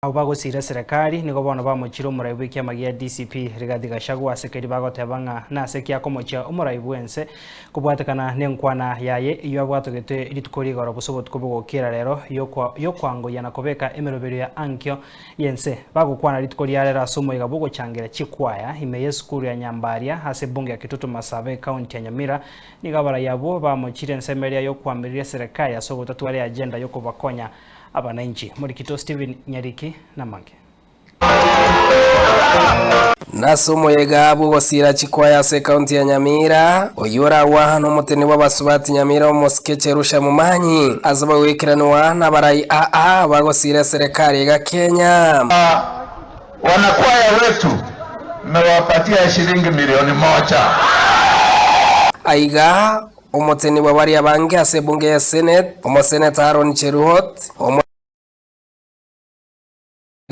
Abwo bagosiira eserekari nigo bono bamochire omorai bw'ekiama gia DCP Rigathi Gachagua ase keria bagoteba ng'a nase ki akomochia omorai bw'ense kobwatekana nenkwana yaye eyio abwatogetwe rituko rigoro gose obotuko bogokira rero y'okwangoyia na kobeka emeroberio ya ankio y'ense. Bagokwana rituko ria rero ase omoyega bw'ogochangera chikwaya ime y'esukuru ya Nyambaria ase ebunge ya Kitutu Masaba ekaunti ya Nyamira nigo abarai abwo bamochire ensemo eria y'okwamireria eserekari ase ogotatwara eagenda y'okobakonya Abananchi, Morikito Stephen Nyariki namange. Nase omoyega bw'ogosiira chikwaya ase ekaunti ya Nyamira, oyio oragwa nomoteni bw'abasubati Nyamira omosike Cherusha Momanyi, ase bagoikeranigwa nabarai aa bagosiira eserekari iga Kenya. Wanakwaya wetu mmewapatia shilingi milioni moja. Aiga Omoteni bwa baria abange ase ebunge ya Senate, Omoseneta Aaron Cheruhot, omo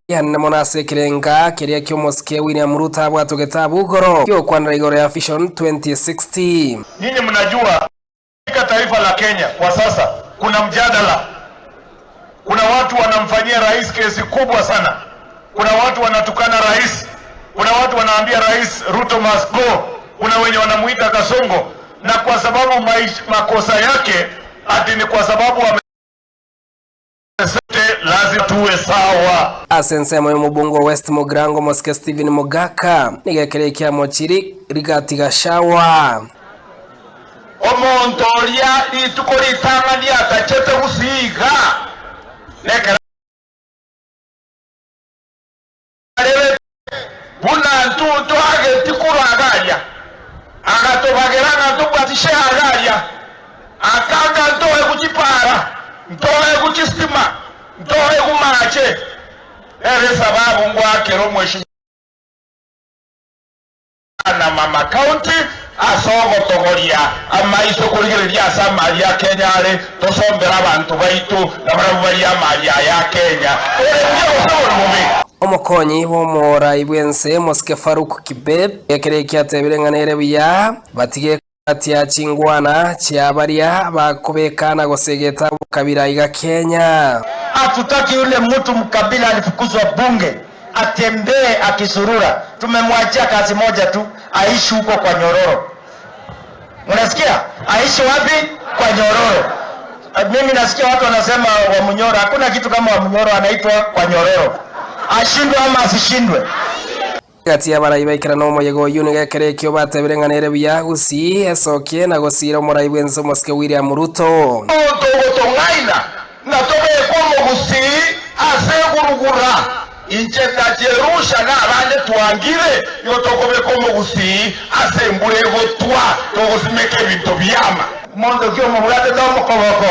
rianene mono ase ekerenga keria ki'omosike William Ruto abwatogete abwo igoro gi'okwanera igoro ya Vision 2060. Nyinyi mnajua katika taifa la Kenya kwa sasa kuna mjadala, kuna watu wanamfanyia rais kesi kubwa sana, kuna watu wanatukana rais, kuna watu wanaambia rais Ruto must go, kuna wenye wanamuita Kasongo, na kwa sababu maish, makosa yake ati ni kwa sababu wame sote lazima tuwe sawa. Ase ensemo y'omobunge o West Mugirango Omosike Stephen Mogaka, nigo ekero ekiamochiri Rigathi Gachagua. Omonto oria rituko ritang'ani atachete gusii iga, nekero arerete buna ntunto ageti korwa agaria, agatobagera ng'a ntobwatishe agaria, akanga ntoegwe chipara, ntoegwe chistima, ntoegwe mache. Nere esababu ngoakera omweshimiwa. Na mama county ase ogotogoria amaiso korigereria ase amari a Kenya are, tosombere abanto baito na barabwo barie amari aya a Kenya. Ore buya gose ore bobe? Omokonyi bw'omorai bw'ense Mosike Farouk Kibet ekero ekio atebire ng'a nere buya batige kobatia chingwana chia baria bakobeka na gosegeta obokabira iga Kenya. Hatutaki yule mtu mkabila alifukuzwa bunge atembee akizurura, tumemwachia kazi moja tu, aishi huko kwa nyororo. Mnasikia? Aishi wapi? Kwa nyororo. Mimi nasikia watu wanasema Wamunyoro, hakuna kitu kama Wamunyoro, anaitwa kwa nyororo. Ashindwe ama asishindwe? Egati y'abarai baikera nomoyega oyio nigo ekero ekio batebire ng'a nere buya gusii esokie na gosiira omorai bw'ense omosike William Ruto. Omonto ogotong'aina ng'a tobekwe omogusii ase egurugura, inche na Jerusha na abande twangire, igo tokobeka omogusii ase embura egotwa, togosimeka ebinto biama. Monto ki omobwatete omokoboko?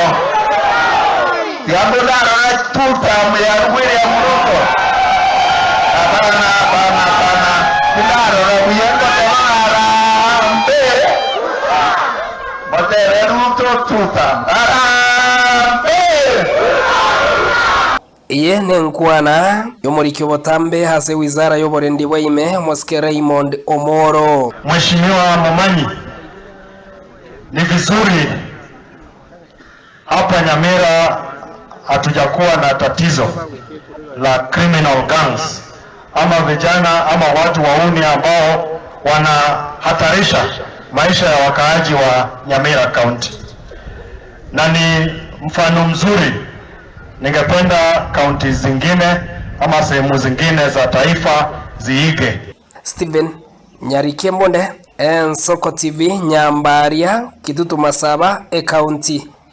Tiga ndarora two-term ya William Ruto. Hapana, hapana, hapana. Tindarora buya ngoteba ng'a harambee. Motebe Ruto two-term. Harambee! Eye nenkwana y'omoriki obotambe ase ewizara y'oborendi bwa ime, omosike Raymond Omoro. Mheshimiwa Momanyi, ni vizuri hapa Nyamira hatujakuwa na tatizo la criminal gangs ama vijana ama watu wauni ambao wanahatarisha maisha ya wakaaji wa Nyamira County, na ni mfano mzuri Ningependa kaunti zingine ama sehemu zingine za taifa ziige. Stephen Nyariki Embonde, Ensoko TV, Nyambaria, Kitutu Masaba, Ekaunti.